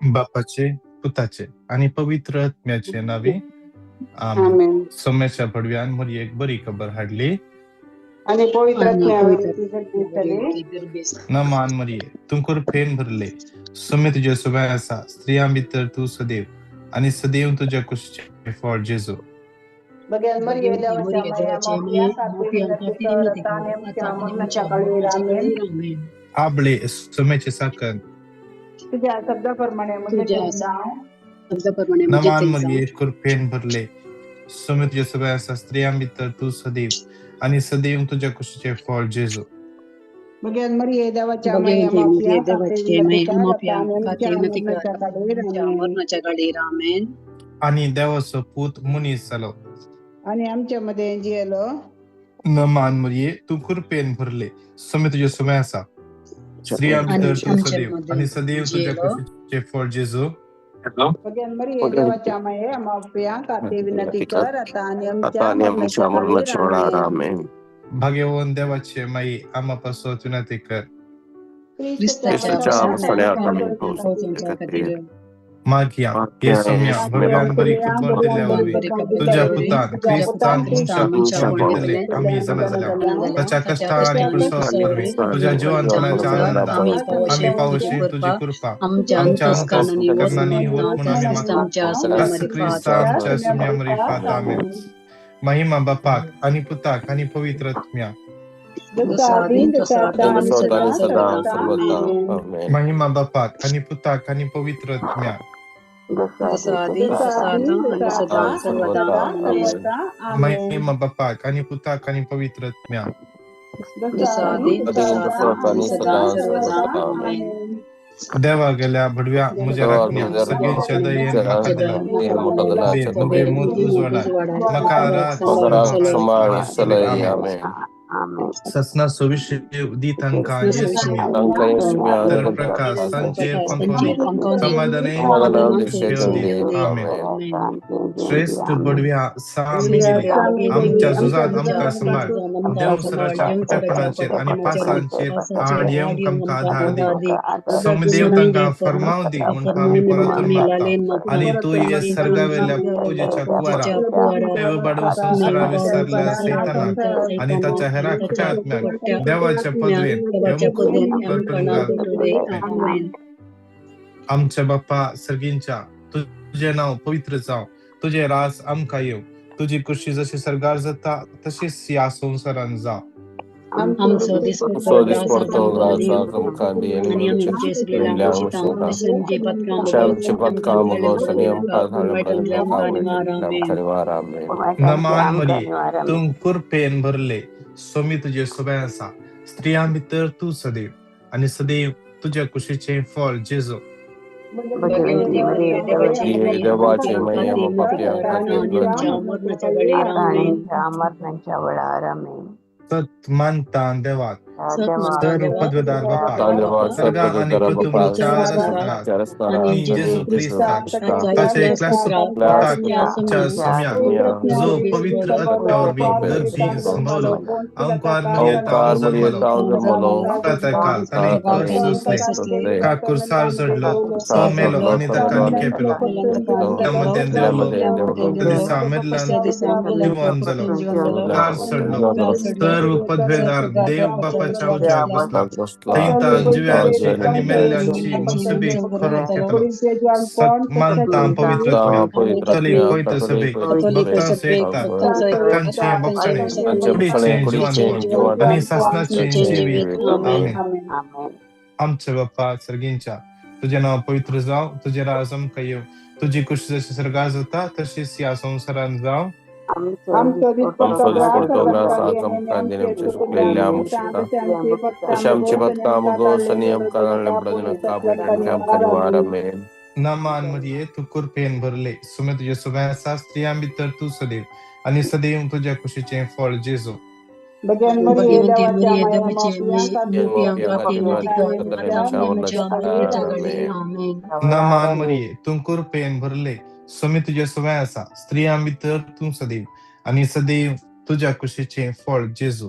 बापाचे, पुताचे आनी पवित्र आत्म्याचे नांवे, आमेन. आमेन. सोम्याच्या भडव्यान मरियेक बरी खबर हाडली. आणि पवित्र आणि आत्म्यावर पवित्र ती गर्भी झाली. नमान मरिये, तूं कृपेन भरले, सोम्य तुजे सोबे आसा, स्त्रियां भितर तूं सदैव आनी सदैव तुज्या कुशीचें फळ जेजू. बघेल मरिये देवाच्या माया माफिया खातीर विनंती कर आता आणि आमच्या मरणाच्या काळी. आमेन. आबळे सोम्याचे साकन. तुझ्या शब्दाप्रमाणे म्हणजे तुझ्या जाव. शब्दाप्रमाणे म्हणजे नमान ते जावं. मरिये, कृपेन भरले, सोम्य तुजे सोबे आसा, स्त्रियां भितर तूं सदैव आनी सदैव तुज्या कुशीचें फळ जेजू. बघेल मरिये देवाच्या भगवंती माया माफिया मरिये खातीर देवाची विनंती माय कर आता माफिया आणि आमच्या खातीर विनंती कर मरणाच्या काळी. आमच्या आमेन. मरणाच्या काळी. आमेन. आनी देवाचो पूत मनीस जालो आणि आमच्या मध्ये जियेलो. नमान मरिये, तूं कृपेन भरले, सोम्य तुजे सोबे आसा, स्त्रियां आणि भितर तूं आमच्या सदैव मध्ये आनी सदैव तुज्या जियेलो. कुशीचें फळ जेजू. बघेल मरिये देवाच्या माये माफिया खातीर विनंती कर आता आणि आता आमच्या आणि आमच्या मरणाच्या मरणाच्या काळी. वेळार. आमेन. आमेन. भाग्यवंत देवाचे माई, आम्हा पासत विनंती कर. क्रिस्ताच्या क्रिस्ताच्या मरणाच्या मरणाच्या काळी खातीर खातीर मागया हे सोम्या, भगवान बरी खबर दिल्या वरवीं तुझ्या पुतान क्रिस्तान मनशापण घेतले आमी जाणा जाल्या, ताच्या कश्टां आनी क्रुसा वरवीं तुझ्या जिवंतपणाच्या आनंदान आमी पावशी तुजी कृपा आमच्या आमच्या अंतस्करणांनी अंतस्करणांनी वत म्हूण आमी मागता. आमच्या क्रिस्त क्रिस्ता आमच्या सुम्या मरिफात. आमेन. महिमा बापाक आनी पुताक आनी पवित्र आत्म्याक. जसो आदीं तसो आतां आणि जसो सदा आतां सदा सर्वदा. सर्वदा. आमेन. आमेन. महिमा बापाक आनी पुताक आनी पवित्र आत्म्याक. जसो आदीं तसो आतां आणि सदा सर्वदा. आमेन. सर्वदा. आमेन. महिमा बापाक आनी पुताक आनी पवित्र आत्म्याक. जसो आदीं तसो आदीं आतां तसो आणि आतां सदा सदा सर्वदा. सर्वदा. आमेन. आमेन. देवा गेल्या भडव्या म्हज्या राखण्या सगळ्यांच्या दयेन म्हाका दिला दे म्हजे मूत उजवाडाय म्हाका राख सांबाळ आनी चलय. आमेन. आमेन. ससना सविशे दी तांकां येसुम्या तांकां येसुम्या तर प्रकाश तांचेर पंकोनी समाधाने समाधानान शेवदी. शेवदी. आमेन. आमेन. श्रेष्ठ बडव्या सा मिगिली, आमच्या झुजात आमकां सांबाळ, देवसराच्या खोटेपणाचेर आनी पासांचेर आड येवंक आमकां आधार दी. सोमदेव तांकां फरमाव दी म्हणपा आमी परतून मागता आनी तूं हे सर्गावेल्या पुजेच्या कुवारा देव बाडू संवसारा विसरल्या सैतानाक आनी ताच्या हेरा खोट्या आत्म्याक देवाच्या पदवेन यमकूट घाल. आमेन. आमच्या बाप्पा सर्गींच्या, तुझे नाव पवित्र जावं, तुझे राज आमकां येवं, तुजी कुशी जशी सर्गार जाता तशीच ह्या संवसारान जावं. आमचो आमचो दिसपडतो दिसपडतो ग्रास आज आमकां दी आनी आनी आमचे आमचे चुकलेल्या चुकलेल्या आमचे आमचे आमचे पथकां मुगोस आनी आमकां वायटांतल्या आमकां निवार. आमेन. निवार. आमेन. नमान मरिये, तूं कृपेन भरले, सोमी तुजे सोबे आसा, स्त्रियां भितर तूं सदैव आनी सदैव तुज्या कुशीचें फळ जेजू. भगवंती मरिये देवाची ही देवाची माई, आमच्या पापयां आणि खातीर आमच्या मरणाच्या वेळेर. आमेन. मरणाच्या वेळार. आमेन. सत मानता देवाक, सत सर्व पदवेदार बापाक, धन्यवाद सर्गा आनी पृथ्वीच्या रसदाराक आनी जेजू क्रिस्ताक ताच्या एकल्या पुताक च्या सोम्याक, जो पवित्र आत्म्या वरवीं गर्भी संभवलो, अंकार मरियेंत ओंकार जल्मलो, जन्मलो, ताका ताणें कश्ट सोंसले, का कुर्सार चडलो, तो मेलो आनी ताका निकेपिलो, त्या मदें देंवलो, त्या दिसा मेल्ल्यान जिवन जालो, कार चडलो, सर्व पदवेदार देव बापाच्या उजव्याक बसला, थंय ताण जिव्यांची आनी मेल्ल्यांची मुसबी खरो घेतलो. सत मानता पवित्र आत्म्याक, कथोलीक पवित्र सभेक, भक्तांचो एकता, पथकांचें बोगसणें, कुडीचें जिवनपण आनी सासणाचें जिवीत. आमेन. आमेन. आमच्या बाप्पा सर्गींच्या, तुजें नांव पवित्र जावं, तुजें राज आमकां येवं, तुजी कुशी जशी सर्गार जाता तशीच ह्या संवसारान जावं. आमचो आमचो दिसपडतो दिसपडतो ग्रास ग्रास आज आमकां दी आमचे चुकलेल्या आमकां तशें आमचे पथकां मुगोस आनी आमकां आमकां निवार. आमेन. नमान मरिये, तूं कृपेन भरले, सुमे तुजे सोबे आसा, स्त्रियां भितर तूं सदैव आनी सदैव तुज्या कुशीचें फळ जेजू. भगवंती भगवंती मरिये मरिये देवाची देवाची माई, माफिया खातीर विनंती कर आता आणि आमच्या मरणाच्या वेळेर. आमेन. नमान मरिये, तूं कृपेन भरले, सुमे तुजे सोबे आसा, स्त्रियां भितर तूं सदैव आनी सदैव तुज्या कुशीचें फळ जेजू.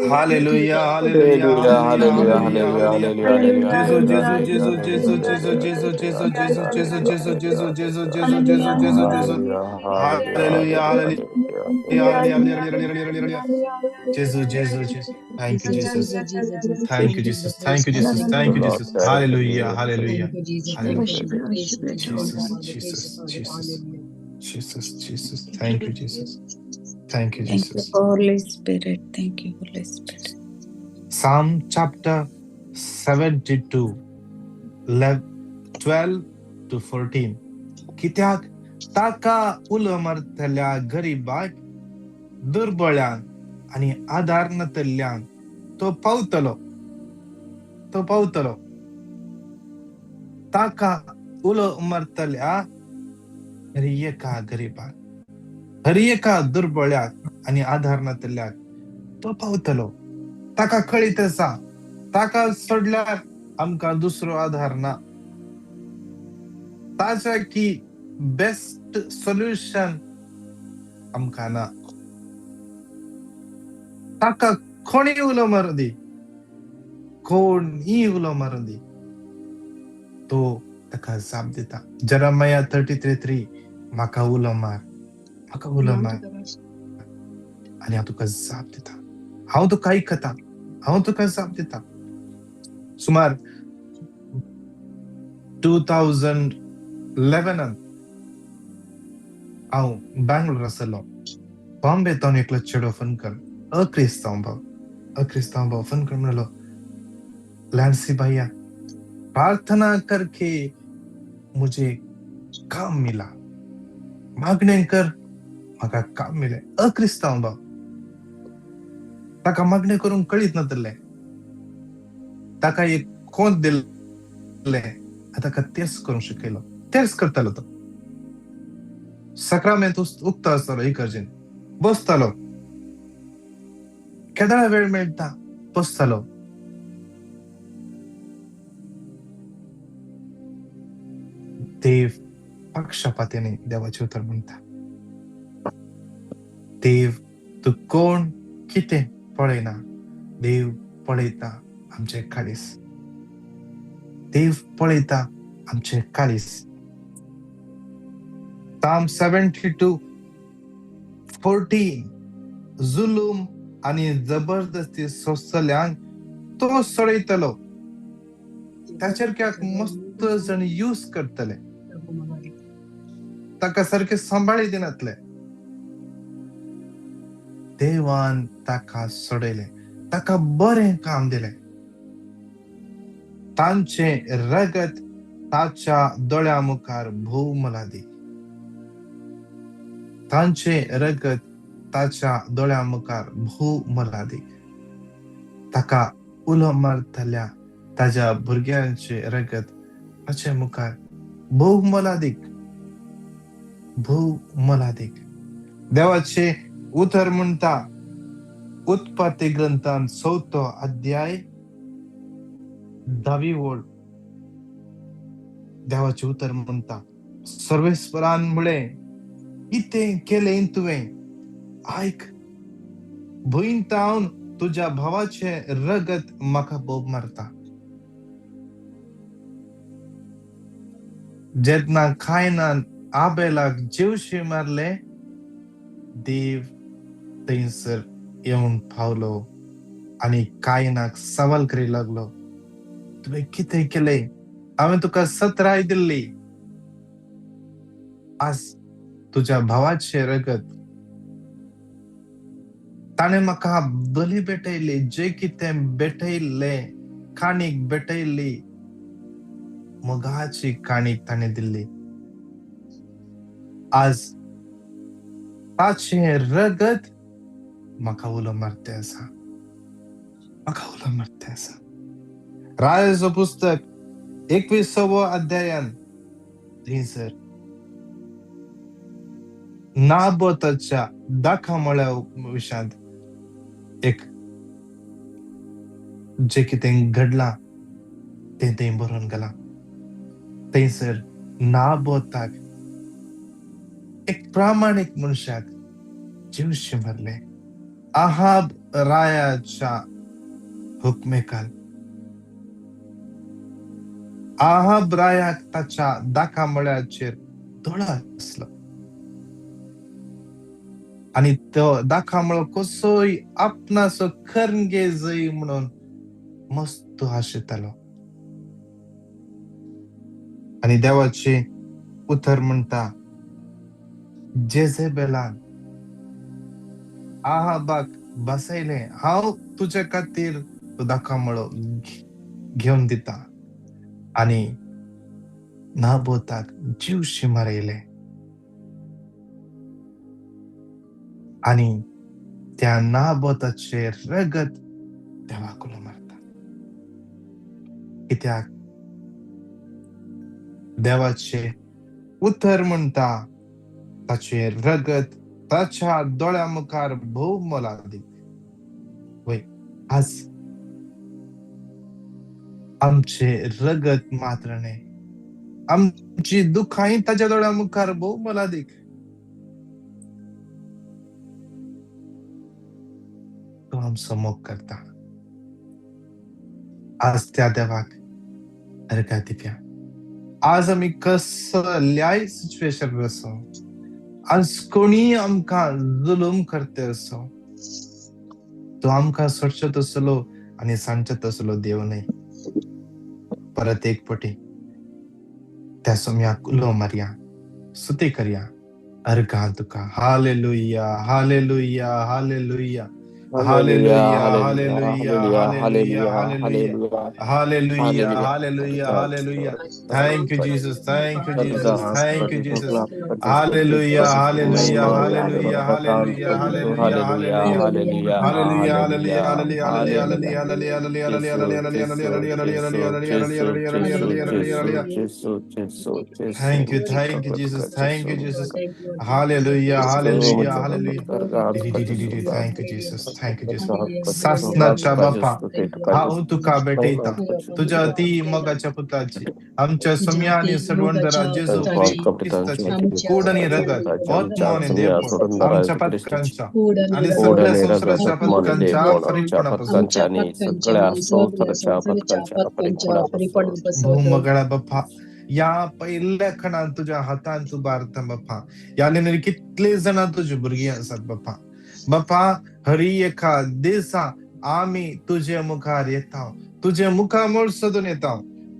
Hallelujah, hallelujah, Hallelujah, hallelujah, hallelujah, hallelujah, hallelujah. hallelujah, hallelujah, Jesu, hallelujah, Jesu, hallelujah, Jesu, Jesu, hallelujah, Jesu, hallelujah, Jesu, Jesu, Jesu, Jesu, Jesu, Jesu, Jesu, Jesu, hallelujah, Jesu, Jesu, Jesu. hallelujah, Hallelujah, hallelujah, hallelujah, hallelujah, hallelujah, hallelujah. Jesus, Jesus, Jesus. Thank you, Jesus, Jesus. Jesus, Jesus, Jesus. Thank you, Thank you, Jesus. Lord. Thank Praise you, God. Jesus. Thank you, Thank you, Lord. Lord, Jesus. thank you, Hallelujah, Jesus. hallelujah, Thank you, Jesus. Thank hallelujah. you, Worship Lord. you, Praise worship you, you, Jesus. Thank you, Jesus, Father. Praise you, Jesus, Father. Jesus, Hallelujah. Jesus, Jesus. Thank you, Jesus. Thank you, Thank you, Jesus. Holy Spirit. Thank you, Holy Spirit. Psalm chapter 72, 12 to 14. कित्याक ताका उलो मारतल्या गरिबाक दुर्बळ्यांक आनी आदार नातल्ल्यांक तो पावतलो, तो पावतलो. ताका उलो मारतल्या हर एका गरिबाक, हर एका दुर्बळ्याक आनी आदार नातल्ल्याक तो पावतलो. ताका कळीत आसा, ताका सोडल्यार आमकां दुसरो आधार ना. ताच्या की बेस्ट सोल्युशन आमकां ना. ताका कोणी उलो मारूं दी, कोणी उलो मारूं दी, तो ताका जाप दिता. जेरेमिया 33:3, म्हाका उलो मार, म्हाका उलो मार आनी हांव तुका जाप दिता, हांव तुका आयकता, हांव तुका जाप दिता. सुमार 2011 हांव बँगलोर आसलो. बॉम्बे तावन एकलो चेडो फोन कर, अक्रिस्तांव भाव, अक्रिस्तांव भाव फोन कर म्हणलो, लैंसी भैया प्रार्थना करके मुझे काम मिला, मागणें कर म्हाका काम मिलें. अक्रिस्तांव भाव, ताका मागणें करूंक कळीत नातलें, ताका एक कोंत दिल्लें, ताका तेर्स करूंक शिकयलो, तेर्स करतालो तो. सक्रामेंत उक्तो आसतालो इगर्जेन बसतालो, केदळा वेळ मेळटा बसतालो. देव पक्षपातीने देवाचें उतर म्हणटा, देव तूं कोण कितें पळयना, देव पळयता आमचें काळीज, देव पळयता आमचें काळीज. Psalm 72:14, जुलूम आनी जबरदस्ती सोंसतल्यांक तो सोडयतलो. ताचेर क्याक मस्त जण यूज करतले, ताका सारके सांबाळी दिनातले. देवान ताका सोडयलें, ताका बरें काम दिलें. तांचें रगत ताच्या दोळ्या मुखार भोव मोलादीक, तांचें रगत ताच्या दोळ्या मुखार भोव मोलादीक. ताका उलो मारतल्या ताज्या भुरग्यांचें रगत ताचे मुखार भोव मोलादीक, भोव मोलादीक. देवाचें उतर म्हणटा उत्पत्ती ग्रंथान 4 अध्याय 10वी ओळ, देवाचें उतर म्हणटा, सर्वेस्वरान म्हळें, कितें केलें तुवें? आयक, भुंयतावन तुज्या भावाचें रगत म्हाका बोब मारता. जेन्ना कायनान आबेलाक जीवशी मारले, देव थंयसर येवन पावलो आनी कायनाक सवाल करी लागलो, तुवें कितें केलें? हांवें तुका सतराय दिल्ली, आज तुज्या भावाचें रगत ताणें म्हाका बली भेटयली, जें कितें भेटयल्लें, काणीक भेटयल्ली, मोगाची काणीक ताणें दिल्ली, आज ताचें रगत म्हाका उलो मारते आसा, म्हाका उलो मारते आसा. राजाचो पुस्तक 21वो अध्यायान थंयसर नाबोताच्या दाखा मळ्या विशांत एक जें कितें घडलां तें थंय बरोवन गेलां. थंयसर नाबोताक एक प्रामाणीक मनशाक जीवशी मारले. आहाब रायाच्या हुकमेखाल. आहाब रायाक ताच्या दाखामळ्याचेर दोळो आसलो आनी तो दाखामळो कसोय आपणाचो करंगे जय म्हणून मस्त आशेतालो. आनी देवाचे उतर म्हणटा, जेझेबेलान आहाबाक बसयलें, हांव तुजे खातीर तो दाखामळो घेवन दिता. आनी नाबोताक जीवशी मारयले आनी त्या नाबोताचे रगत देवाक उलो मारता. कित्याक देवाचे उतर म्हणटा ताचे रगत ताच्या दोळ्या मुखार भोव मोलादीक. वय, आज आमचे रगत मात्र न्हय, आमची दुखांय ताच्या दोळ्या मुखार भोव मोलादीक. तो आमचो मोग करता. आज त्या देवाक अर्घा दिवया. आज आमी कसल्याय सिच्युएशन आसो, आज कोणीय आमकां जुलूम करता असो, तो आमकां सोडचो तसलो आनी सांगचो तसलो देव न्हय. परत एक पटी त्या सोम्याक उलो मारया, स्तुती करया. अर्घा तुका. Hallelujah, hallelujah, hallelujah, hallelujah, hallelujah, hallelujah, hallelujah, hallelujah, hallelujah, hallelujah. Thank you Jesus, thank you Jesus, thank you Jesus. Hallelujah, hallelujah, hallelujah, hallelujah, hallelujah, hallelujah, hallelujah, hallelujah, hallelujah, hallelujah, hallelujah, hallelujah, hallelujah, hallelujah, hallelujah. Thank you, thank you Jesus, thank you Jesus. Hallelujah, hallelujah, hallelujah. Thank you Jesus, thank you Jesus. सासनाच्या बापा, हांव तुका भेटयता तुज्या अती मोगाच्या पुताची, आमच्या सोम्या आनी सर्वंदरा जेजू क्रिस्ताची कूड आनी रगत, आत्मो आनी देवपण आमच्या पातकांच्या आनी सगळ्या संवसाराच्या पातकांच्या फारीकपणापासून. भोव बापा, या पहिल्या खणान तुज्या हातान तूं बारता बापा. ह्या लेनी कितले जाणां तुजी भुरगीं आसात बापा. बापा, हरी एका दिसा आमी तुजे मुखार येता, तुजे मुखामळ सोदून येता.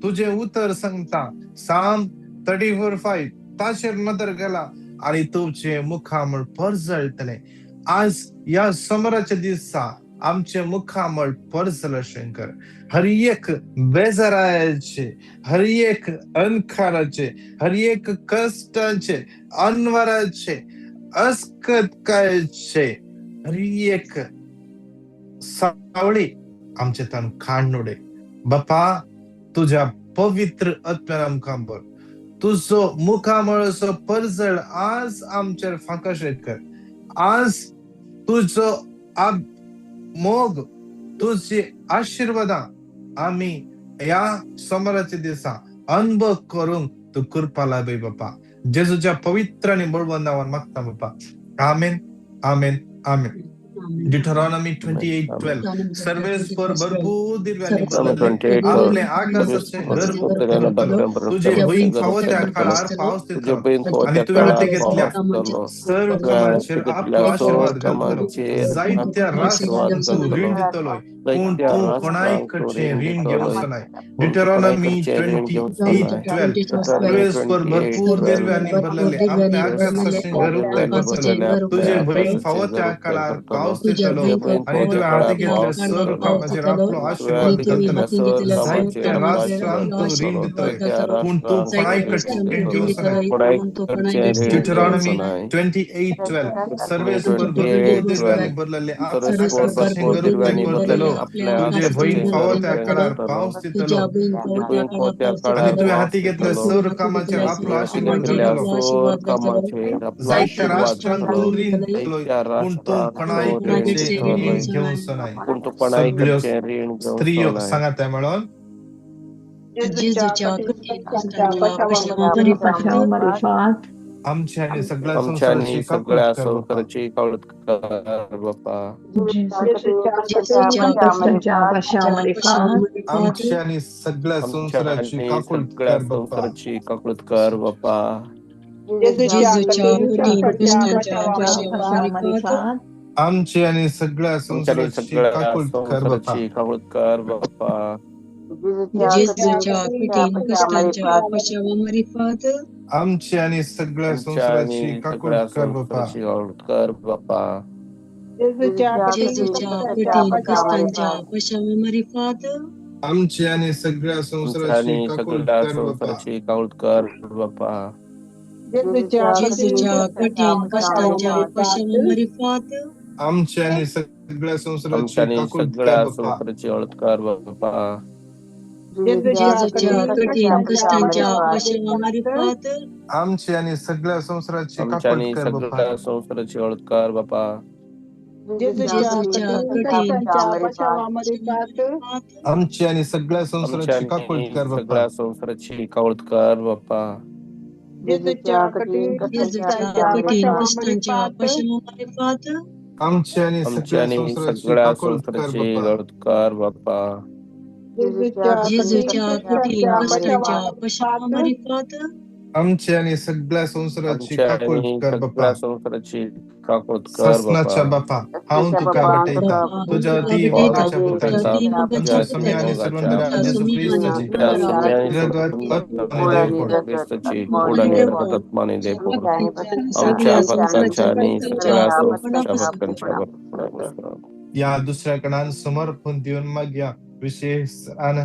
तुजें उतर सांगता साम 34:5 ताचेर नदर गेला आनी तुजें मुखामळ परजळटलें. आज ह्या सोमाराच्या दिसा आमचे मुखामळ परजल शंकर. हर एक बेजाराचे, हर एक अंधकाराचे, हर एक कश्टाचे, अनवराचे, अस्कतकायचे हर एक सावळी आमचे तान काडनुडे बापा. तुज्या पवित्र आत्म्यान आमकां भर. तुजो मुखामळचो परजळ आज आमचेर फांकाशेत कर. आज तुजो मोग, तुजी आशिर्वादां आमी ह्या सोमाराच्या दिसा अनुभव करूंक तूं कृपा लाभय बापा. जेजूच्या पवित्र आनी बळवंत नांवान मागता बापा. आमेन, आमेन, आमेन. Deuteronomy 28:12 सर्वेस्पर भरपूर दिव्यांनी बदलले आपले आकाशाचे घर करतलो, तुजे भंय फावो त्या काळार पावस दितलो आनी तुवें हाती घेतल्या सर्व कामाचेर आपलो आशिर्वाद घालतलो. जायत्या राष्ट्रांक तूं रीण दितलो, पूण तूं कोणाय कडचें रीण घेवचो नाय. Deuteronomy 28:12 सर्वेस्पर भरपूर दिव्यांनी भरलेले आपले आकाशाचे घर उक्ते करतलो, तुजे भंय फावो त्या काळार पावस दितलो आनी तुवें हाती घेतल्या सर्व कामाचेर आपलो आशिर्वाद घालतलो. जायत्या राष्ट्रांक तूं रीण दितलो, पूण तूं कोणाय कडचें रीण घेवचो नाय. Deuteronomy 28:12 सर्वेस्पर भरपूर दिव्यांनी भरलेले आपले आकाशाचे घर उक्ते करतलो, तुजे भंय फावो त्या काळार पावस दितलो आनी तुवें हाती घेतल्या सर्व कामाचेर आपलो आशिर्वाद घालतलो. जायत्या राष्ट्रांक तूं रीण दितलो, पूण तूं कोणाय कडचें रीण घेवचो नाय. सगळ्यो स्त्रियो सांगात म्हणून जेजूच्या आमची आनी सगळ्या आमच्या संवसाराची आणि काकूट सगळ्या कर बापा. संवसाराची काकूट कर बापा. जेजूच्या कष्टांच्या अपशामरिफात आमची आणि सगळ्या आमच्या संसाराची आणि काकूट सगळ्या कर बापा. संसाराची काकूट कर बापा. जेजूच्या कठीण कष्टांच्या अपशामरिफात आमची आणि सगळ्या आमच्या आणि संसाराची सगळ्या काकूट कर बापा. संसाराची काकूट कर बापा. जेजूच्या कठीण कष्टांच्या अपशामरिफात आमची आणि सगळ्या आमच्या संसाराची आणि काकूट सगळ्या कर बापा. संसाराची काकूट कर बापा. जेजूच्या कठीण कष्टांच्या अपशामरिफात आमची आणि सगळ्या आमच्या संसाराची आणि काकूट सगळ्या कर बापा. संसाराची काकूट कर बापा. जेजूच्या कठीण कष्टांच्या अपशामरिफात आमची आणि सगळ्या संसाराची आमच्या आणि काकूट कर सगळ्या बापा. संसाराची काकूट कर बापा. जेजूच्या कठीण कष्टांच्या अपशामरिफात आमची आणि सगळ्या संसाराची आमच्या काकूट आणि कर बापा. सगळ्या संसाराची काकूट कर बापा. जेजूच्या कठीण आमची आणि सगळ्या आमच्या संसाराची काकूट आणि कर बापा. सगळ्या संसाराची काकूट कर बापा. जेजूच्या कठीण कष्टांच्या अपशामरिफात आमची आणि आमच्या सगळ्या आणि संसाराची सगळ्या काकूट कर संसाराची बापा. काकूट कर बापा. जेजूच्या कठीण कष्टांच्या अपशामरिफात आमची आणि सगळ्या संसाराची आमच्या काकूट आणि कर बापा. सगळ्या संसाराची काकूट कर ससनाच्या बापा. बापा, हांव तुका बापा बटयता, तुझ्या तुका अति बटयता, मोगाच्या तुझ्या पुताची, अति मोगाच्या आमच्या स्वामी आणि पुताची, सर्वंत आमच्या राजा स्वामी आणि जेसू ख्रिस्ताची तुझ्या स्वामी आणि निरगत सर्वंत आत्मा आणि देवपण ख्रिस्ताची गोड आणि निरगत आत्मा आणि देवपण सगळ्या आमच्या संसाराच्या भक्तांच्या आणि भक्तांच्या सगळ्या संसाराच्या आपणापासून भक्तांच्या बरोबर. या दुसऱ्या कणान समर्पण देऊन मागया. विशेष आणि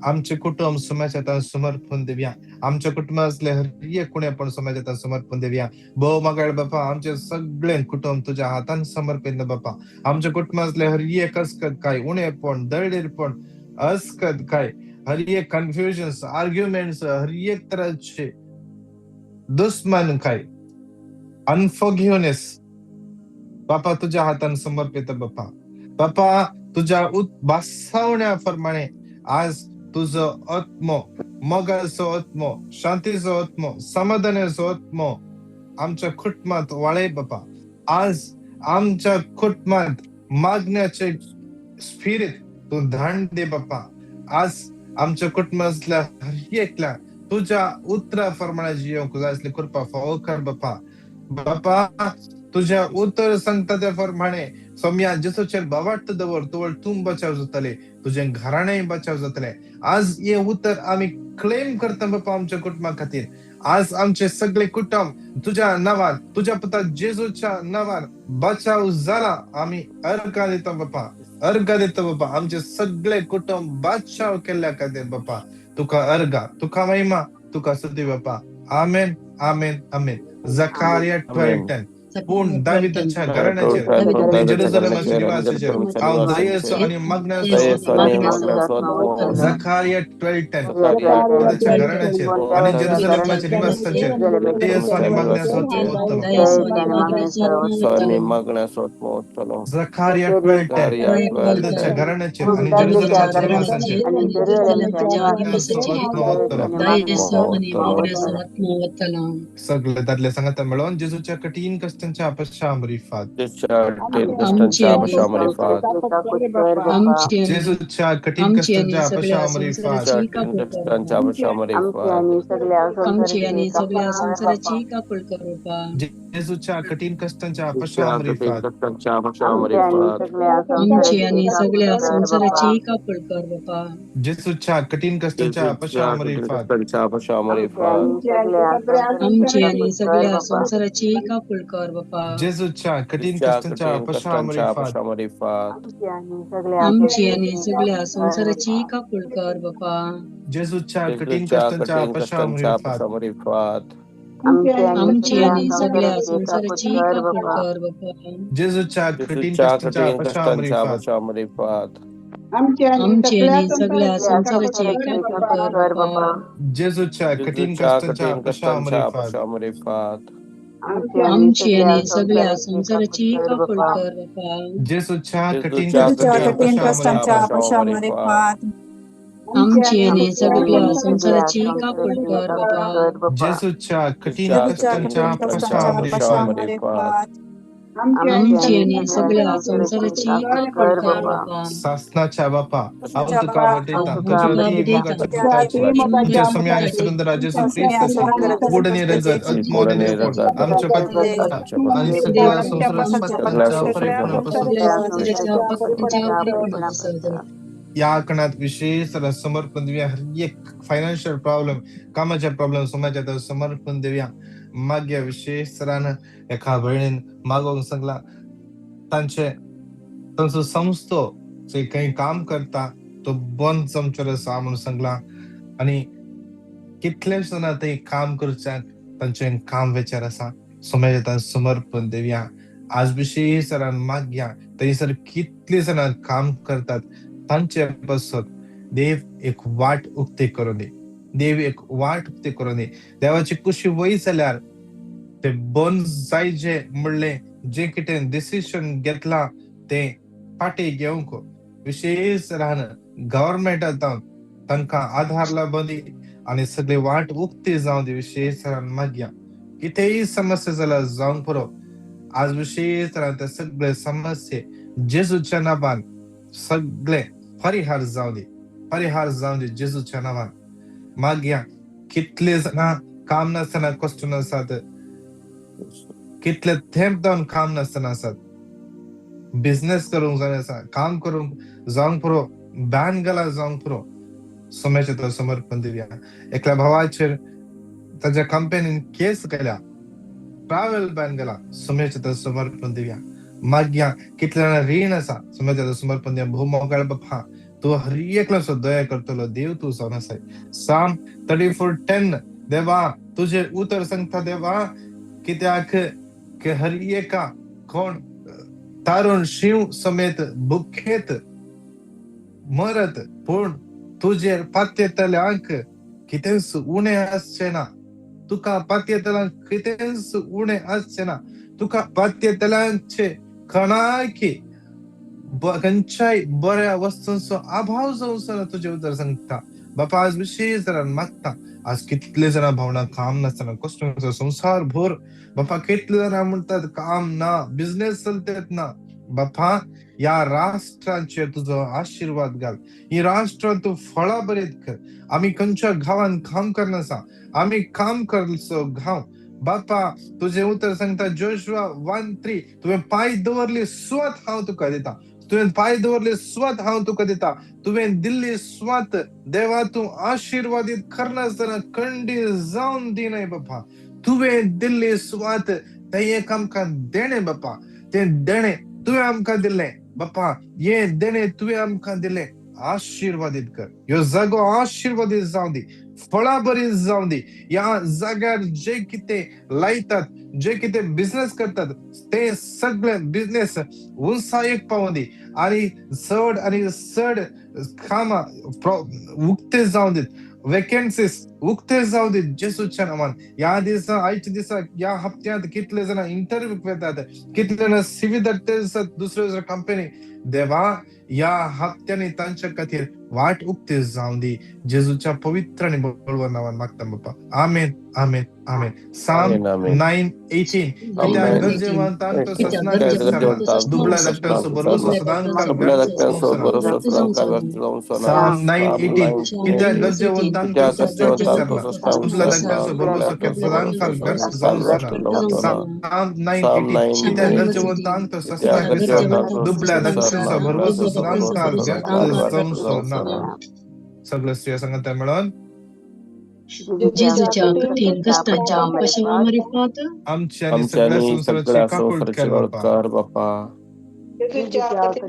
आमचे कुटुंब समाजात समर्पण देऊया. आमच्या कुटुंबातले हर एक कोणी आपण समाजात समर्पण देऊया. भाऊ मगाळ बापा, आमचे सगळे कुटुंब तुझ्या हातान समर्पित बापा. आमच्या कुटुंबातले हर एक असकत काय उणेपण, दळडीरपण असकत काय हर एक कन्फ्युजन, आर्ग्युमेंट्स, हर एक तराचे दुश्मन काय अनफॉरगिव्हनेस बापा तुझ्या हातान समर्पित बापा. बापा तुझ्या बसवण्याप्रमाणे आज तुझं आत्म, मोगाचो आत्मो, शांतीचो आत्मो, समाधानाचो आत्मो आमच्या कुटुंबात वाळे बापा. आज आमच्या कुटुंबात मागण्याचे स्पिरिट तू धाड दे बापा. आज आमच्या कुटुंबातल्या हर एकल्या तुझ्या उतराप्रमाणे जिवंक जाय असली कृपा फावो कर बापा. बापा तुझ्या उतर सांगता त्या प्रमाणे सोम्या जेसूचेर भावार्थ दवर तुवळ तूं बचाव जातले, तुझे घराणें बचाव जातले. आज हे उतर आमी क्लेम करता बापा आमच्या कुटुंबा खातीर. आज आमचे सगळे कुटुंब तुझ्या नावान, तुझ्या पुता जेजूच्या नावान बचाव जाला. आमी अर्घा दिता बापा, अर्घा दिता बापा. आमचे सगळे कुटुंब बचाव केल्ल्या खातीर बापा तुका अर्घा, तुका महिमा, तुका स्तुती बापा. आमेन, आमेन, आमेन. जकारिया 12:10. पूण दाविदाच्या घराण्याचेर आनी जेरुसलेमाच्या निवासाचेर हांव दयेचो आनी मागण्याचो. जकारिया 12:10. दाविदाच्या घराण्याचेर आनी जेरुसलेमाच्या निवासाचेर दयेचो आनी मागण्याचो उत्तम. जकारिया 12:10. दाविदाच्या घराण्याचेर आनी जेरुसलेमाच्या निवासाचेर सगळे दादले सांगाता मेळोन जेजूच्या कठीण कष्टांच्या अपशामरिफात. जेजूच्या कठीण कष्टांच्या अपशामरिफात. जेजूच्या कठीण कष्टांच्या अपशामरिफात. जेजूच्या कठीण कष्टांच्या अपशामरिफात. जेजूच्या कठीण कष्टांच्या अपशामरिफात. जेजूच्या कठीण कष्टांच्या अपशामरिफात. जेजूच्या कठीण कष्टांच्या अपशामरिफात. जेजूच्या कठीण कष्टांच्या अपशामरिफात. जेजूच्या कठीण कष्टांच्या अपशामरिफात. आमची आनी सगळ्या संवसाराची काकूट कर बाबा. जेजूच्या कठीण कश्टांच्या पाशां मरिफात आमची आनी सगळ्या संवसाराची काकूट कर बाबा. सासनाच्या बापा, हांव तुका वटयतां तुज्या अती मोगाच्या पुताची, तुमच्या स्वामी आनी सुंदर जेजू क्रिस्ताची गोडणे रगत, अतमोदने पोट, आमच्या पातकां आनी सगळ्या संवसाराच्या पातकांच्या परिपूर्ण पासून. या कणात विशेष समर्पण दिवया. हर एक फायनान्शियल प्रॉब्लेम, कामाचे प्रॉब्लेम समाजात समर्पण दिवया. मागीर विशेष तरान एका भयणीन मागोवंक सांगला, तांचे तांचो संस्थो जे काही काम करता तो बंद जमचो आसा म्हणून सांगला आनी कितले जाणां ते काम करच्याक तांचें काम वेचार आसा. समाजात समर्पण दिवया. आज विशेष तरान मागया थंयसर कितले जाणां काम करतात तांचे पासत देव एक वाट उक्ती करून दी, देव एक वाट उक्ती करून दी. देवाची कुशी वय जाल्यार ते बंद जायचे म्हणलें जे कितें डिसिशन घेतलां तें फाटीं घेवंक विशेष रान गव्हर्मेंटा जावन तांकां आधार लाबूं दी आनी सगळी वाट उक्ती जावं दी. विशेष तरान मागया कितेंय समस्या जाल्यार जावंक पुरो. आज विशेष तरान ते सगळे समस्ये जेजूच्या नांवान सगळे परिहार जावं दी, परिहार जावं दी जेजूच्या नांवान. मागया कितले जाणां काम नासतना कश्ट आसात, कितले थेंब जावन काम नासतना आसात, बिझनेस करूंक जाय आसा, काम करूंक जावंक पुरो, बॅन गेला जावंक पुरो. समाजाच्या तो समर्पण दिवया. एकल्या भावाचेर ताच्या कंपनीन केस केल्या, ट्रॅव्हल बॅन गेला, समाजाच्या तो समर्पण दिवया. मागया कितले जाणां रीण आसा, समाजाच्या तो समर्पण दिवया. भोव मोगाळ बापा, तूं हर एकल्याचो दया करतलो देव तूं जावन आसाय. साम 34:10 देवा तुजें उतर सांगता देवा, कित्याक की हर एका कोण तारुण शिव समेत बुखेत मरत, पूण तुजेर पात्येतल्यांक कितेंच उणें आसचें ना. तुका पात्येतल्यांक कितेंच उणें आसचें ना. तुका पात्येतल्यांचे कणाकी खंयच्याय बऱ्या वस्तूंचो अभाव जावचो ना तुजें उतर सांगता बापा. आज विशेष जाणां मागता, आज कितले जाणां भावना काम नासतना कश्ट, संवसार भर बापा कितले जाणां म्हणटात काम ना, बिझनेस चलतेत ना. बापा ह्या राष्ट्रांचेर तुजो आशिर्वाद घाल, ही राष्ट्रान तूं फळां बरीत कर. आमी खंयच्या गांवान काम करनासा, आमी काम करचो गांव बापा तुजें उतर सांगता जोशुआ 1:3, तुवें पांय दवरली सुवात हांव तुका दिता, तुवें पांय दवरली सुवात हांव तुका दिता, तुवें दिल्ली सुवात देवा तूं आशिर्वादीत करनासतना कंडी जावन दिनाय बापा. तुवें दिल्ली सुवात तें एक आमकां देणें बापा, तें देणें तुवें आमकां दिल्लें बापा, हें देणें तुवें आमकां दिल्लें. आशिर्वादीत कर ह्यो जागो, आशिर्वादीत जावं दी, फळां बरी जावं दी. ह्या जाग्यार जे कितें लायतात, जे कितें बिझनेस करतात ते सगळे बिझनेस उंचायेक पावूं दी आनी चड आनी चड कामां उक्ते जावं दीत, वेकन्सीस उक्ते जावं दीत जेजूच्या नांवान. ह्या दिसा, आयच्या दिसा, ह्या हप्त्यांत कितले जाणां इंटरव्यूक वेतात, कितले जाणां सिवी धाडटे आसात दुसऱ्यो दुसऱ्यो कंपनी, देवा ह्या हप्त्यांनी तांच्या खातीर वाट उक्ती जावं दी जेजूच्या पवित्र आनी बळवंत नांवान मागता बापा. आमेन, आमेन, आमेन. साम 9:18, कित्याक गरजेवंतांक तो ससनाक विसरना, दुबळ्या धाकट्यांचो भरवंसो सदांकाळ व्यर्थ जावचो ना. साम 9:18, कित्याक गरजेवंतांक तो ससनाक विसरना, दुबळ्या धाकट्यांचो भरवंसो सदांकाळ व्यर्थ जावचो ना. साम 9:18, कित्याक गरजेवंतांक तो ससनाक विसरना, दुबळ्या धाकट्यांचो भरवंसो सदांकाळ व्यर्थ जावचो ना. सगळे स्त्रिया सांगता मेळोन जेजूच्या कठीण कश्टांच्या पाशां मारिफात आमची आनी सगळ्या संवसाराची काकूट कर बापा.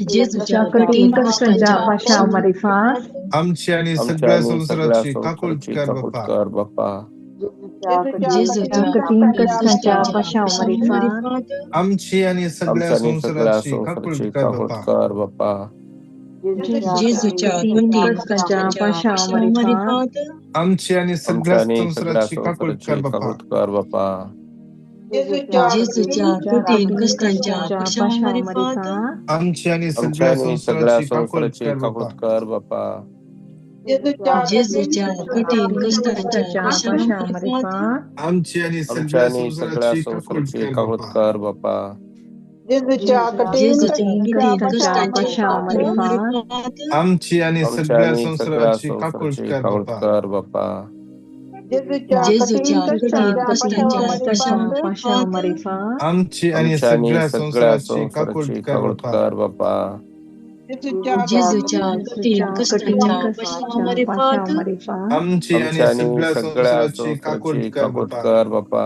जेजूच्या कठीण कश्टांच्या पाशां मारिफात आमची आनी सगळ्या संवसाराची काकूट कर बापा. जेजूच्या कठीण कश्टांच्या पाशां मारिफात आमची आनी सगळ्या संवसाराची काकूट कर बापा. जेजूच्या कठीण कश्टांच्या पाशां मारिफात आमची आनी सगळ्या संवसाराची काकूट कर बापा. जेजूच्या कठीण कश्टांच्या पाशां मारिफात आमची आनी सगळ्या संवसाराची काकूट कर बापा. जेजूच्या कठीण कश्टांच्या पशामारिफात आमची आणि आमच्या सगळ्या आणि सगळ्या संसाराची काकूट संसाराची कर काकूट बापा. कर बापा. जेजूच्या कठीण जेजूच्या कठीण कश्टांच्या पशामारिफात आमची आणि आमच्या सगळ्या आणि सगळ्या संसाराची काकूट संसाराची कर काकूट बापा. कर बापा. जेजूच्या जेजूच्या कठीण कठीण कश्टांच्या कश्टांच्या पशामारिफात आमची आणि आमच्या आणि सगळ्या सगळ्या संसाराची काकूट संसाराची कर काकूट बापा. कर बापा. जेजूच्या कठीण कश्टांच्या पशामारिफात आमची आणि आमच्या आणि सगळ्या सगळ्या संसाराची काकूट संसाराची कर काकूट बापा. कर बापा.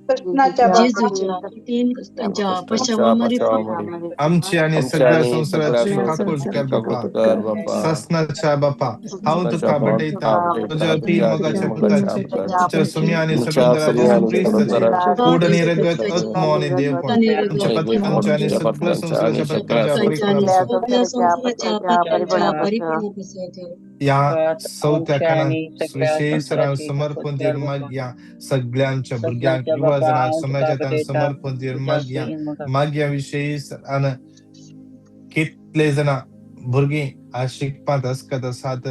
जेजूच्या कठीण कश्टांच्या कष्टांच्या पशामारिफात पशामारिफात आमची आणि आमच्या सगळ्या आणि सगळ्या संसाराची काकूट संसाराची कर काकूट बापा. कर बापा. सासनाच्या बापा, हांव सासनाच्या तुका बापा भेटयता तुका तुज्या भेटयता अती तुझ्या अति मोगाच्या मोगाच्या पुताची, पुताची, तुझ्या सुम्या आणि तुमच्या सगळंदराच्या सगळ्या जेजू आणि क्रिस्ताची सगळंदराच्या कोड आणि जेजू रगत क्रिस्ताची आत्मो आणि देवपण आणि आमच्या रगत पत्कांच्या आणि आमच्या सगळ्या पत्कांच्या संसाराच्या आणि पत्कांच्या सगळ्या परिपूर्ण आणि आसत. सगळ्या संसाराच्या पत्कांच्या परिपूर्ण आसत. या चवथ्या आमच्या कानाक आणि सगळ्या विशेष संसाराची समर्पण काकूट दिवन कर बापा. मागया. सगळ्या आमच्या भुरग्यांक सगळ्यांच्या युवा बापा जणांक हांव तुका समाजांत भेटयता समर्पण दिवन तुज्या मागया. मोगा मागया विशेष आनी कितले जाणां भुरगीं आज शिकपांत अस्कत आसात,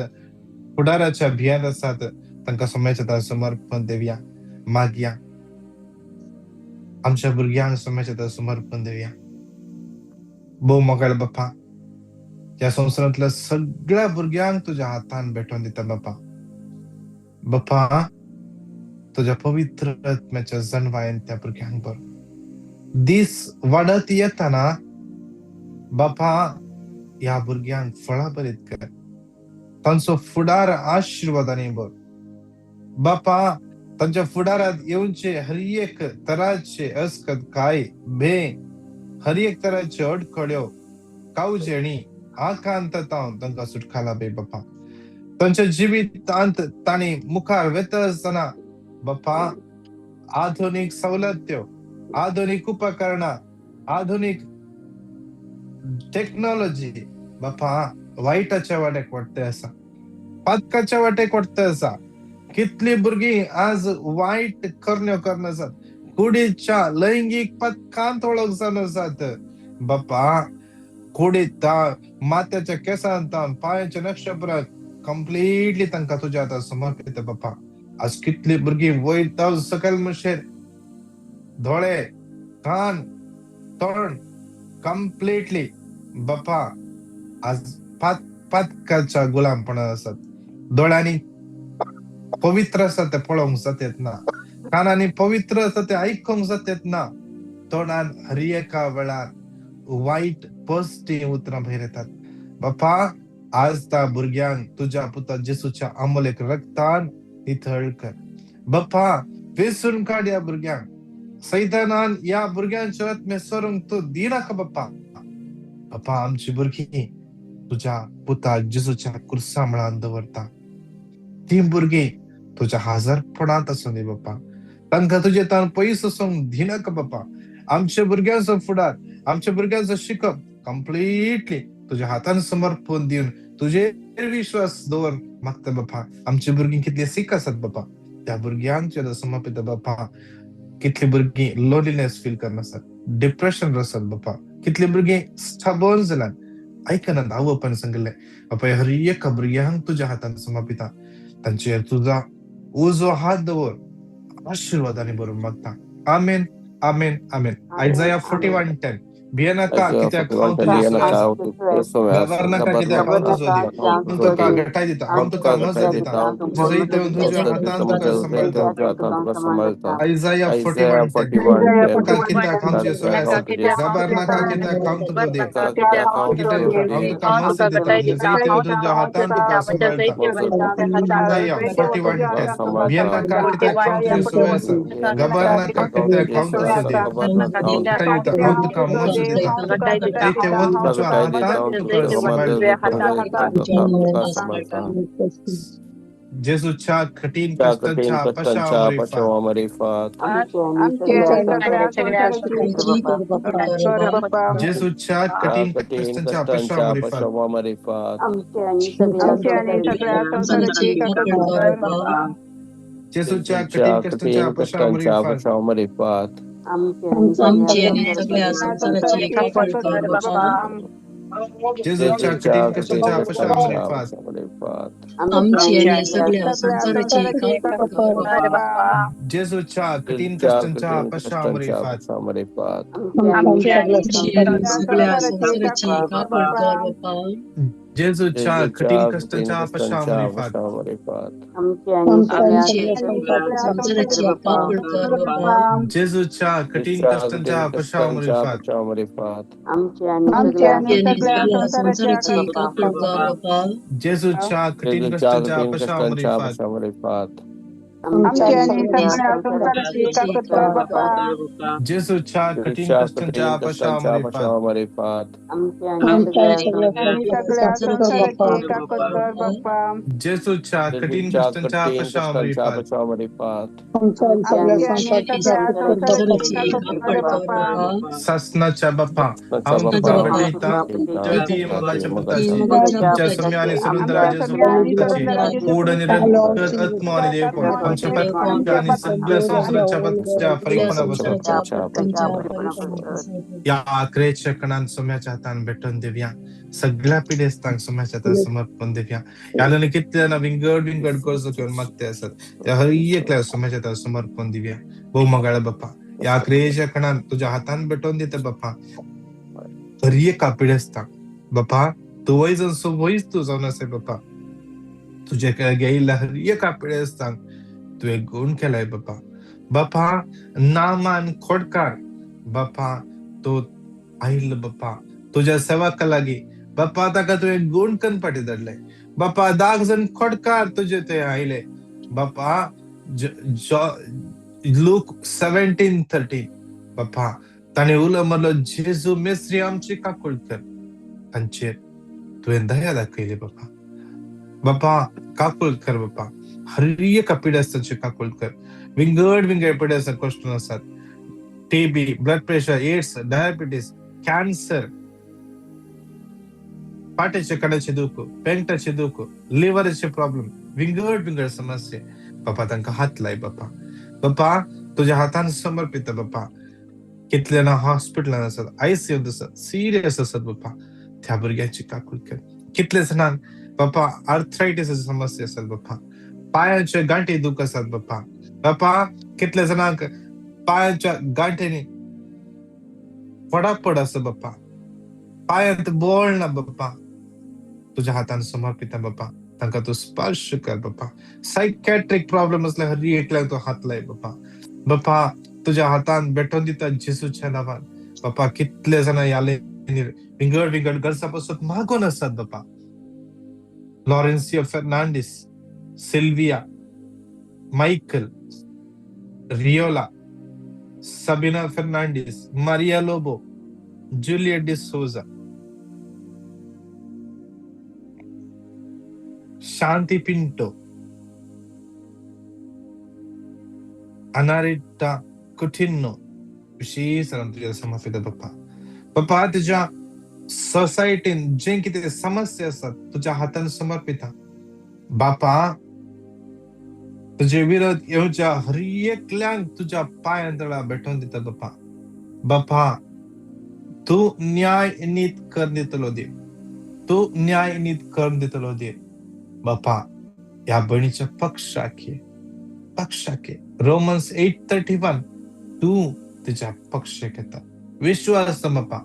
फुडाराच्या भियांत आसात, तांकां समाजाच्या समर्पण दिवया मागया. आमच्या भुरग्यांक समाजाच्या समर्पण दिवया. भोव मोगाळ बापा, ह्या संवसारांतल्या सगळ्या भुरग्यांक तुज्या हातान भेटोवन दिता बापा. बापा, तुज्या पवित्र आत्म्याच्या जनवायन त्या भुरग्यांक भर. दीस वाडत येताना बापा ह्या भुरग्यांक फळां बरीत कर, तांचो फुडार आशिर्वादांनी भर बापा. तांच्या फुडारात येवचे हर एक तराचे अस्कत काय भे, हर एक तराचे अडखड्यो कावजेणी आकांत तांकां सुटका लाभे बापा. तांच्या जिवितांत तांणी मुखार वेता आसतना बापा आधुनीक सवलत्यो, आधुनीक उपकरणां, आधुनीक टेक्नॉलॉजी बापा वायटाच्या वाटेक वाडटे आसा, पातकाच्या वाटेक वाडटे आसा. कितली भुरगीं आज वायट करण्यो करना आसात, कुडीच्या लैंगीक पथकांत वळख जावन आसात बापा. कुडीत माथ्याच्या केसांत पांयाच्या नक्षत्रात कंप्लिटली तांकां तुज्या हातार समर्पित बापा. आज कितली भुरगीं वयर सकयल म्हणशेर दोळे, कान, तोंड कंप्लिटली बापा आज पातकाच्या गुलामपणात आसात. दोळ्यांनी पवित्र आसा ते पळोवंक जात ना, कानांनी पवित्र आसा ते आयकूंक जात ना, तोंडान हर एका वेळार वायट पॉझिटिव्ह उतरां भायर येतात बापा. आज त्या भुरग्यांक तुज्या पुता जेसूच्या अमोलेक रक्तान नितळ कर बापा. वेसून काड ह्या भुरग्यांक, सैतानान ह्या भुरग्यांच्या आत्मे सरूंक तूं दिनाका बापा. बापा आमची भुरगीं तुज्या पुता जेसूच्या कुर्सा मुळान दवरता, ती भुरगीं तुज्या हाजरपणांत आसूं दी बापा. तांकां तुजे तान पयस वचूंक दिनाका बापा. आमच्या भुरग्यांचो फुडार, आमच्या भुरग्यांचो शिकप कंप्लिटली तुज्या हातान समर्पण दिवन तुजेर विश्वास दवर मागता बापा. आमची भुरगीं कितली सीक आसात बापा, त्या भुरग्यांचेर समर्पित बापा. कितली भुरगीं लोनलीनेस फील करनासात, डिप्रेशन आसात बापा. कितली भुरगीं स्टबर्न जाल्यात, आयकनात आवय बापायन सांगिल्लें बापा. हर एका भुरग्यांक तुज्या हातान समर्पिता, तांचेर तुजा उजो हात दवर, आशिर्वादांनी भरून मागता. आमेन, आमेन, आमेन. आयजाया 41:10. भियेनाका कित्याक हांव तुज्या सुवास, घाबरनाका कित्याक हांव तुजो देव. हांव तुका घटाय दिता, हांव तुका मजत दिता, तुज्या जैत तुज्या हातान तुका सांबाळटा. आयजाया 41:10. भियेनाका कित्याक हांव तुज्या सुवास, घाबरनाका कित्याक हांव तुजो देव, हांव तुका मजत दिता, तुज्या जैत तुज्या हातान तुका सांबाळटा. आयजाया 41:10. भियेनाका कित्याक हांव तुज्या सुवास, घाबरनाका कित्याक हांव तुजो देव, घटाय दिता, हांव तुका मजत दिता, तुज्या हातान तुका सांबाळटा. जेजूच्या कठीण कश्टांच्या पशामारिफात, जेजूच्या कठीण कश्टांच्या पशामारिफात, जेजूच्या कठीण कश्टांच्या पशामारिफात, आमची आणि सगळ्या संसाराची काकूट कर बापा. जेजूच्या कठीण कश्टांच्या पशा मरिफात आमची आणि सगळ्या संसाराची काकूळ कर बापा. जेजूच्या कठीण कश्टांच्या पशा मरिफात आमची आणि सगळ्या संसाराची काकूळ कर बापा. जेजूच्या कठीण कश्टांच्या पशा मरिफात आमची आणि सगळ्या संसाराची काकूळ कर बापा. जेजूच्या कठीण कश्टांच्या पशा मरिफात आमची आणि सगळ्या संसाराची काकूळ कर बापा. जेजूच्या कठीण कश्टांच्या पशा मरिफात आमची आणि सगळ्या संसाराची काकूळ कर बापा. जेजूच्या कठीण कश्टांच्या पशा मरिफात आमची आणि सगळ्या सगळ्या संसाराची संसाराची काकूळ कर बापा. जेजूच्या कठीण कश्टांच्या पशा मरिफात आमची आमची आणि आणि सगळ्या सगळ्या संसाराची संसाराची काकूळ काकूळ कर कर बापा. बापा. सासनाच्या बाप्पा हांव तुझा तुका बापा भेटयता ती मोगाच्या ती पुताची मोगाच्या तुमच्या पुताची सौम्य आणि आमच्या सुरुंदराचे सगळ्या आणि सुताची सुरुंदराचे गोड सुताची निरंतर आत्मा आणि देवपण आमच्या देवपण पत्त्या आणि सगळ्या संसाराच्या पत्त्या सगळ्या फरीपणा बसत संसाराच्या पत्त्यांच्या परिपणापासून. या आखरेच्या कणान सोम्याच्या हातान भेटून दिव्या सगळ्या पिढेस्तांक सोम्याच्या हातान समर्पण दिव्या. याला कितले जाणां विंगड विंगड गरजो घेवन मागते आसत त्या हर एकल्या सोम्याच्या हातान समर्पण दिव्या. भोव मोगाळ बाप्पा, या आखरेच्या कणान तुझ्या हातान भेटून दिता बाप्पा हर एका पिढेस्तांक. बाप्पा तूं वयज वयच तूं जावन आसाय बाप्पा, तुझे गेयिल्ल्या हर एका पिढेस्तांक तुवें गुण केलाय बाप्पा. बाप्पा नामान खोडकार बाप्पा तो आयिल्लो बाप्पा तुझ्या सेवाका लागीं बाप्पा ताका तुवें गुण कन्न पाटी धाडले बाप्पा. 10 जण खोडकार तुजे थंय आयले बाप्पा. लूक 17:13 बाप्पा ताणें उलो मारलो जेजू मेस्त्री आमची काकूळ कर. तांचेर तुवें दया दाखयली बाप्पा. बाप्पा काकूळ कर बाप्पा, हर एका पिडेस्तांची काकूळ कर. विंगड विंगड पिडेस्तां कश्ट आसात, TB, blood pressure, AIDS, diabetes, cancer, पाट्याचे कड्याचे दुख, पेंटाचे दुख, लिव्हराचे प्रॉब्लेम, विंगड विंगड समस्या बाप्पा तांकां हात लाय बाप्पा. बाप्पा तुझ्या हातान समर्पित बाप्पा. कितले ना हॉस्पिटलान आसात, आयसीयूत आसात, सिरियस आसात बाप्पा, त्या भुरग्यांची काकूळ कर. कितले जाणांक बाप्पा आर्थरायटीसाची समस्या आसात बाप्पा, पायांचे गांठी दुख आसात बाप्पा. बाप्पा कितले जाणांक पायांच्या गांठींनी पडापड आसा बाप्पा, पायांत बळ ना बाप्पा. तुझ्या हातान समर्पित बाप्पा, तांकां तूं स्पर्श कर बाप्पा. सायकॅट्रीक प्रॉब्लेम आसल्यार हर एकल्याक तूं हात लाय बाप्पा. बाप्पा तुझ्या हातान भेटोवन दिता जेजूच्या नांवान बाप्पा. कितले जाणां ह्या लायनीर विंगड विंगड गरजा पासून मागून आसात बाप्पा. Laurencio Fernandes, Sylvia, Michael, Riola, Sabina Fernandes, Maria Lobo, Juliet D'Souza, Shanti Pinto, Anarita Coutinho, विशेष तुझ्या समर्पित बाप्पा. बाप्पा तुझ्या सोसायटीन जे कितें समस्या आसात तुझ्या हातान समर्पिता बापा. तुझे विरोध येवच्या हर एकल्यांक तुझ्या पांयां तळा भेटोवन दिता बाप्पा. बाप्पा तूं न्याय नीत करून दितलो देव, तूं न्याय नीत करून दितलो देव बाप्पा. ह्या भयणीच्या पक्षाक ये, पक्षाक ये. रोमन्स 8:31 तूं तुझ्या पक्षाक येता. विश्वास बाप्पा,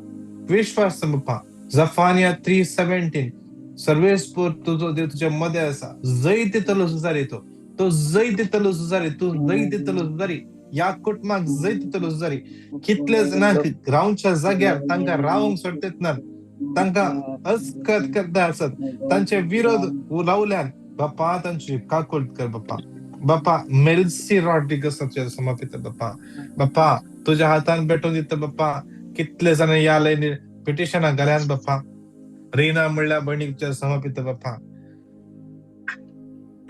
विश्वास बाप्पा. जफानिया 3:17 सर्वेस्पोर तुजो देव तुझ्या मध्ये आसा, जय दितलो झुजारी तो, तो जय दितलो झुजारी, तूं जय दितलो झुजारी. ह्या कुटुंबाक जय दितलो झुजारी. कितले जाणांक रावच्या जाग्यार तांकां रावंक सोडटेत ना, तांकां अस्कत करता आसत, तांचे विरोध रावल्यान बाप्पा तांची काकूळ कर बाप्पा. बाप्पा मेल्सी रॉड्रिगस समर्पित बाप्पा. बाप्पा तुझ्या हातान भेटून दिता बाप्पा. कितले जाणां ह्या लायनीर पिटिशनां घाल्यान बाप्पा. रीना म्हणल्या भयणीक तुझ्या समर्पित बाप्पा.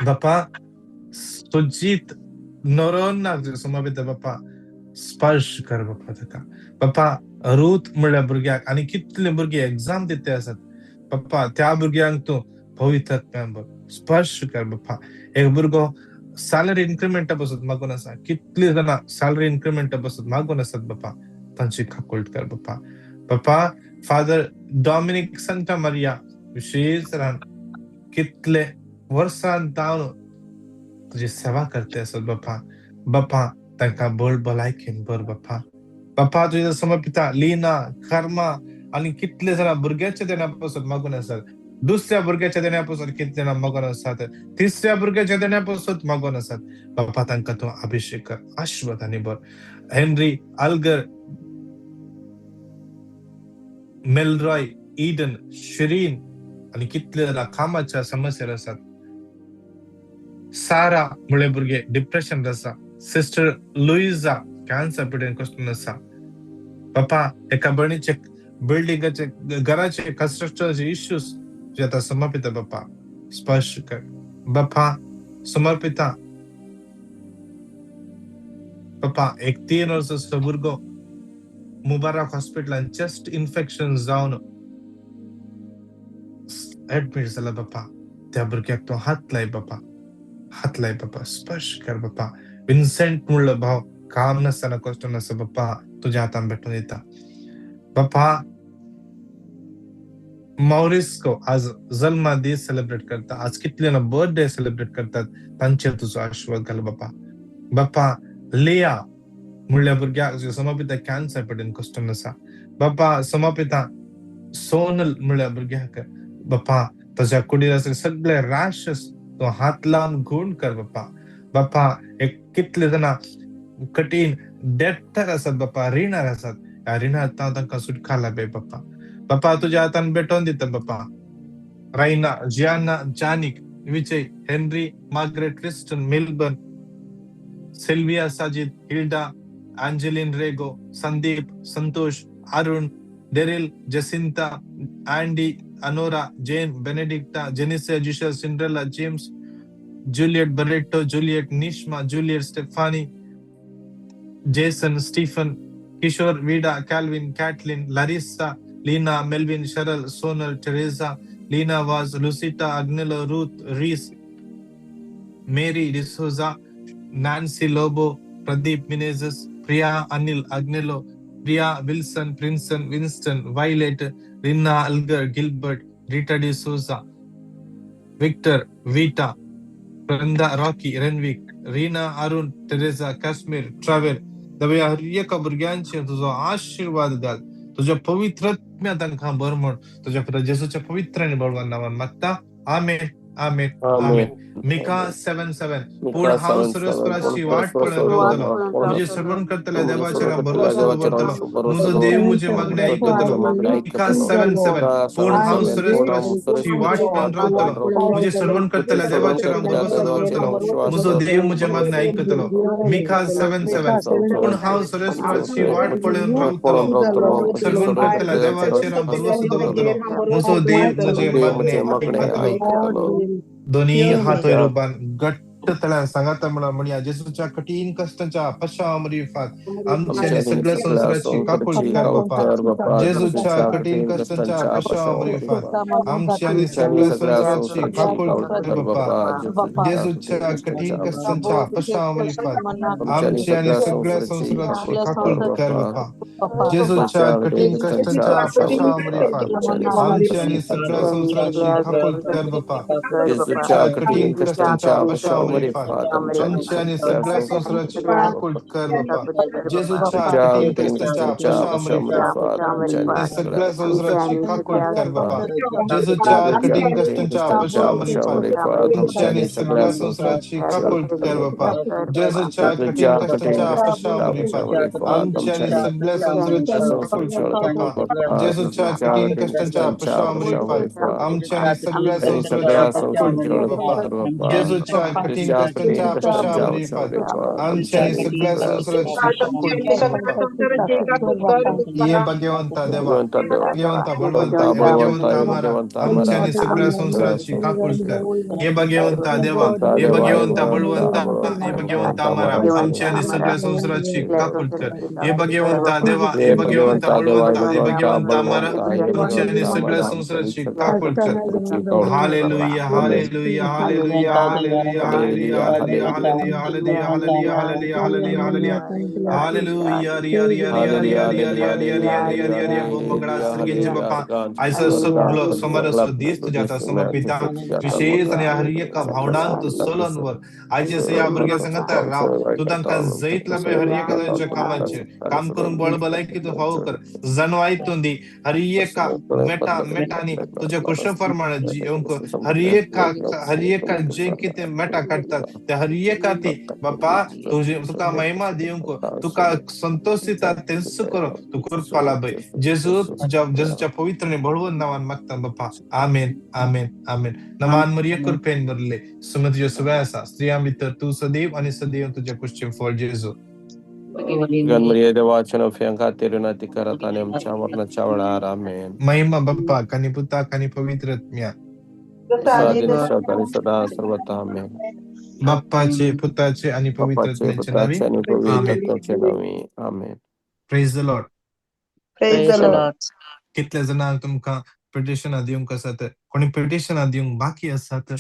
बाप्पा सुजीत नोरोन्नाक समर्पित बाप्पा, स्पर्श कर बाप्पा ताका. बाप्पा रूथ म्हणल्या भुरग्याक आनी कितले भुरगे एग्जाम दिते आसात बाप्पा, त्या भुरग्यांक तूं पवित्र आत्म्यान स्पर्श कर बाप्पा. एक भुरगो सॅलरी इन्क्रिमेंटा पासून मागून आसा, कितली जाणां सॅलरी इन्क्रिमेंटा पासून मागून आसात बाप्पा, तांची काकूळ कर बाप्पा. बाप्पा फादर डॉमिनिक सांता मारिया विशेष तरान कितले वर्सान तावन तुजी सेवा करते आसत बापा. बापा तांकां बळ भलायकेन भर बापा. बापा तुज्या समर्पिता लीना कर्मा आनी कितले जाणां भुरग्याच्या देण्या पासून मागून आसात, दुसऱ्या भुरग्याच्या देण्या पासून कितले जाणां मागून आसात, तिसऱ्या भुरग्याच्या देण्या पासून मागून आसात. बापा तांकां तूं अभिषेक कर, आशीर्वाद आनी भर. हेनरी अल्गर मेलरॉय ईडन शिरीन आनी कितले जाणां कामाच्या समस्येर आसात. सारा मुळे भुरगे डिप्रेशन आसा. सिस्टर लुईजा कॅन्सर पिडेन कश्टून आसा. बापा एका भयणीचे बिल्डिंगाचे घराचे कन्स्ट्रक्शनाचे इश्यूज जे आतां समर्पिता बापा स्पर्श कर. बापा समर्पिता बापा एक 3 वर्सांचो भुरगो मुबारक हॉस्पिटलान चेस्ट इन्फेक्शन जावन एडमीट जाला बापा. त्या भुरग्याक तो हात लाय बापा, हात लाय बापा, स्पर्श कर बापा. विन्सेंट म्हणलो भाव काम नासतना कश्ट नासता बापा तुज्या हातान भेटून दिता. बापा मॉरिस्को आज जल्मा दीस सेलिब्रेट करता, आज कितले ना बर्थडे सेलिब्रेट करतात, तांचेर तुजो आशीर्वाद घाल बापा. बापा लिया म्हणल्या भुरग्याक समर्पिता कॅन्सर पडेन कश्ट आसा. बापा समर्पिता सोनल म्हणल्या भुरग्याक बापा ताज्या कुडीर आसले सगळे रॅशेस तो हात लावन गूण कर बापा. बापा एक कितले जाणां कठीण डेटर आसात बापा, रिणार आसात, ह्या रिणार तांकां सुटका लाभे बापा. बापा तुज्या हातान भेटोवन दिता बापा. Raina Gianna Janik Vijay Henry Margaret Tristan Milburn Sylvia Sajid Hilda Angeline Rego Sandeep Santosh Arun Daryl Jacinta Andy Anora Jane Benedicta Jenisa Jisha Cinderella James Juliet Barreto Juliet Nishma Juliet Stephanie Jason Stephen Kishore Vida Calvin Catlin Larissa Lina Melvin Sharal Sonal Teresa Lina Vaz Lucita Agnelo Ruth Rees Mary D'Souza Nancy Lobo Pradeep Menezes Priya Anil Agnelo Priya Wilson Prinson Winston Violet Rina Algar Gilbert Rita D'Souza Victor Vita Brenda Rocky Renwick Reena Arun Teresa Kashmir Travel. दबया हर एका भुरग्यांचेर तुजो आशीर्वाद घाल, तुज्या पवित्र आत्म्या तांकां भर म्हण तुज्या पुता जेजूच्या पवित्र आनी बळवान नांवान मागता. आमेन आमेन आमेन. मिका 7:7. पूण हांव सर्वेस्पराची वाट पळोवन रावतलो, म्हजें श्रवण करतल्या देवाचेर हांव भरवंसो दवरतलो, म्हजो देव म्हजें मागणें आयकतलो. मिका 7:7. पूण हांव सर्वेस्पराची वाट पळोवन रावतलो, म्हजें श्रवण करतल्या देवाचेर हांव भरवंसो दवरतलो, म्हजो देव म्हजें मागणें आयकतलो. मिका 7:7. पूण हांव सर्वेस्पराची वाट पळोवन रावतलो, श्रवण करतल्या देवाचेर हांव भरवंसो दवरतलो, म्हजो देव म्हजें मागणें आयकतलो. दोन्ही हात वयर उबारून घट्ट तळ्यान सांगाता म्हणा म्हणया, जेजूच्या कठीण कश्टांच्या पश्चामरिफात आमच्या आनी सगळ्या संवसाराची काकूट कर बापा. जेजूच्या कठीण कश्टांच्या पश्चामरिफात आमच्या आनी सगळ्या संवसाराची काकूट कर बापा. जेजूच्या कठीण कश्टांच्या पश्चामरिफात आमच्या आनी सगळ्या संवसाराची काकूट कर बापा. जेजूच्या कठीण कश्टांच्या पश्चामरिफात आमच्या आनी सगळ्या संवसाराची काकूट कर बापा. जेजूच्या कठीण कश्टांच्या पश्चामरिफात आमच्या आनी सगळ्या संवसाराची काकूट कर बापा. जेजूच्या कठीण कश्टांच्या पश्चामरिफात सगळ्या संवसाराची काकूट कर बापा. जेजूच्या कठीण कश्टांच्या पश्चामरिफात आमच्या आनी सगळ्या संवसाराची काकूट कर बापा. जेजूच्या कठीण कश्टांच्या पश्चामरिफात आमच्या आनी सगळ्या संवसाराची काकूट कर बापा. जेजूच्या कठीण कश्टांच्या पश्चामरिफात आमच्या आनी सगळ्या संवसाराची काकूट कर बापा. जेजूच्या कठीण कश्टांच्या पश्चामरिफात आमच्या आनी सगळ्या संवसाराची काकूट कर बापा. हे भाग्यवंता देवा, भाग्यवंता बळवंता, हे भाग्यवंता अमारा, आमच्या आनी सगळ्या संवसाराची काकूट कर. हे भाग्यवंता देवा, हे भाग्यवंता बळवंता, हे भाग्यवंता अमारा, आमच्या आनी सगळ्या संवसाराची काकूट कर. हे भाग्यवंता देवा, हे भाग्यवंता बळवंता, हे भाग्यवंता अमारा, आमच्या आनी सगळ्या संवसाराची काकूट कर. Hallelujah, hallelujah, hallelujah, hallelujah, Hallelujah, hallelujah, hallelujah, hallelujah, hallelujah, hallelujah, hallelujah. Hallelujah, ria, ria, ria, ria, ria, ria, ria, ria, ria, ria, ria, बोमगडा सर्गेंचे बाप्पा आयचा सगळो समरस दीस तुझ्या हातात समर्पिता. विशेष आणि हर एका भावनांत सोलनवर आयचे ह्या भुरग्या सांगता राव, तूं तांकां जैत लाभय. हर एका तांच्या कामाचेर काम करून बळ भलायकी तूं फावो कर, जाणवाय दी. हर एका मेटा मेटांनी तुज्या कुश प्रमाणे येवंक, हर एका हर एका जे कितें मेटा काडटात ते हर एका ती बापा तुजी तुका महिमा दिवंक, तुका संतोष दिता तेंच करो तूं कृपा लाभय. जेजू, तुज्या जेजूच्या पवित्र आनी बळवंत नांवान मागता बापा, आमेन, आमेन, आमेन. नमान मरिये, कृपेन भरले, सुमत तुज्या सुव्या आसा. स्त्रियां भितर तूं सदैव आनी सदैव तुज्या कुशीचें फळ जेजू. गणमरिये देवाच्या नफ्यां खातीर करत आणि आमच्या मरणाच्या वेळार. आमेन. महिमा बाप्पाक आनी पुताक आनी पवित्र आत्म्याक. आदीन आणि सदा सर्वथा. आमेन. बाप्पाचे, पुताचे आणि पवित्र बाप्पाचे, आत्म्याचे नावे. पुताचे आणि पवित्र आमेन. आत्म्याचे नावे. आमेन. Praise the Lord. Praise the Lord. कितले जाणांक तुमकां पिटिशनां दिवंक आसात? कोणी पिटिशनां दिवंक बाकी आसात,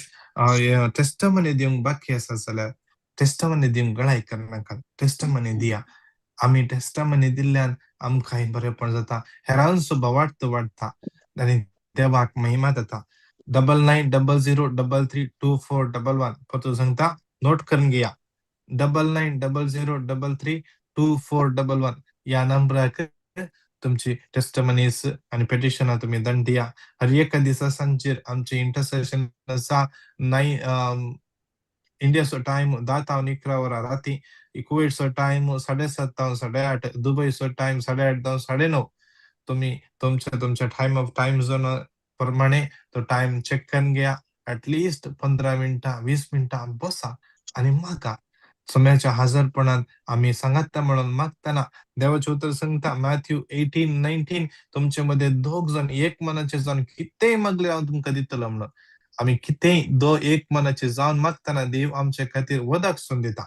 टेस्टमनी दिवंक बाकी आसा जाल्यार टेस्टमनी दिवंक गळाय करनाकात, टेस्टमनी दिया. आमी टेस्टमनी दिल्ल्यान आमकांय बरेपण जाता, हेरांचो भावार्थ वाडटा आनी देवाक महिमा जाता. 9900332411. परतून सांगता, नोट करून घेया. 9900332411 ह्या नंबराक तुमची टेस्टमनीज आणि पिटिशनां तुमी दंड दिया. हर एका दिसा सांजचेर आमचे इंटरसेशन आसा. 9 इंडियाचो टायम 10 तावन 11 वरां राती, कुवेटचो टायम 7:30 तावन 8:30, दुबयचो टायम 8:30 तावन 9:30. तुम्ही तुमच्या तुमच्या टायम ऑफ टायम झोन प्रमाणे तो टायम चेक करून घ्या. ऍटलिस्ट 15 मिनटां, 20 मिनटां बसा आणि मागा. सोम्याच्या हजरपणात आम्ही सांगाता म्हणून मागताना देवाचे उतर सांगता, मॅथ्यू 18:19, तुमचे मध्ये दोग जण एक मनाचे जावन कितेंय मागले, हांव तुमकां दितलो म्हणून. आमी कितेंय दो एक मनाचे जावन मागताना देव आमचे खातीर वदाक सून दिता.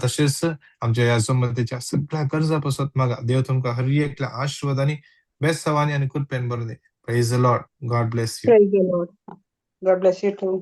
तशेंच आमच्या ह्या जमतेच्या सगळ्या गरजा पासत मागा. देव तुमकां हर एकल्या आशीर्वाद आनी बेसावानी आनी कृपेन भरून दी. Praise the Lord. God bless you. Praise the Lord. God bless you too.